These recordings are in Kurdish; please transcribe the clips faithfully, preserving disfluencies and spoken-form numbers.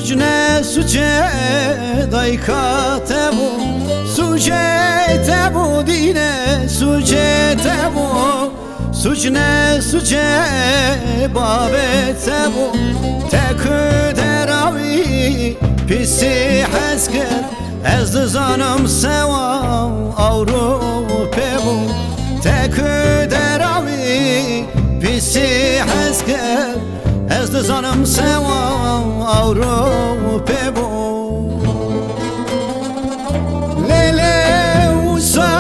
Suç ne suçê dayka te bû, suçê te bû dîne, suçê te bû. Suç ne suçê bavê te bû, te ku derawî pîsî hez kir. Ez dizanim sewa Ewropê bû, te ku derawî pîsî hez kir. Ez dizanim sewa Ewropê bû. Lê lê wisa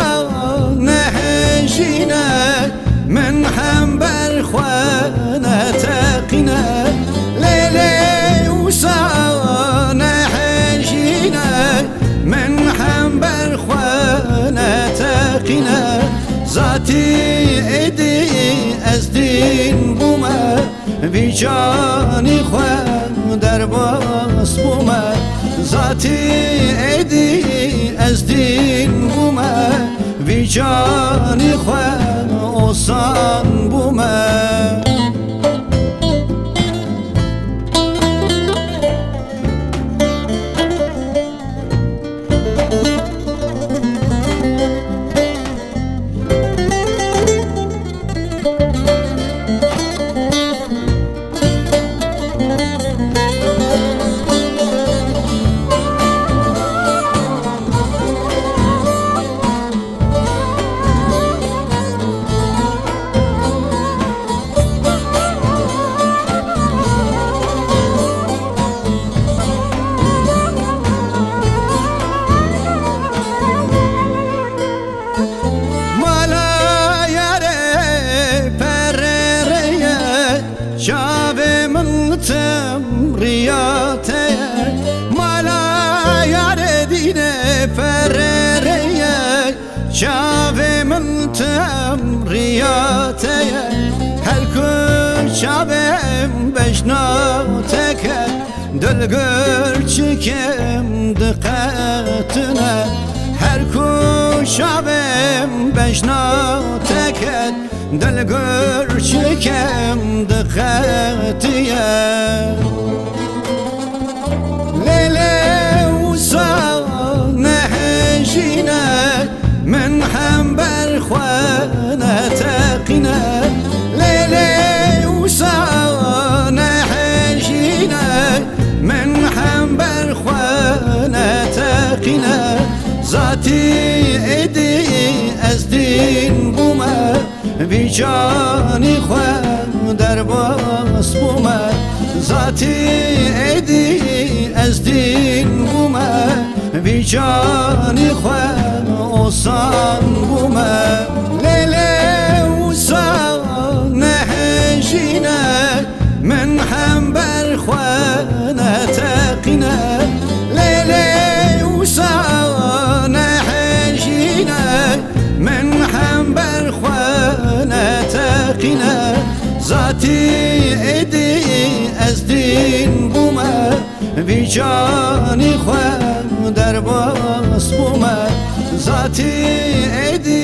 nehêjîne, min hember xwe neteqîne. Lê lê wisa nehêjîne, min hember xwe neteqîne. Zatî êdî ez dîn bûme, vî canî xwe derbas bûme. Zatî êdî ez dîn bûme, vî canî xwe osan bûme. Mala yarê perereye, çavê min tim riya te ye. Mala yarê dîne perereye, çavê min tim riya te ye. Her ku çavêm bejna te ket, dilgirçikim diqetine. Her ku çavêm bejna te ket, dilgirçikim diqetiye. Lê lê wisa nehêjîne, min hember xwe neteqîne. Lê lê wisa nehêjîne, min hember xwe neteqîne. Zatî êdî ez dîn bûme, vî canî xwe derbas bûme. Zatî êdî ez dîn bûme, vî canî xwe osan bûme. Lê lê wisa nehêjîne, min hember xwe neteqîne. Lê lê wisa nehêjîne, min hember xwe neteqîne. Zatî êdî ez dîn bûme, vî canî xwe derbas bûme. Zatî êdî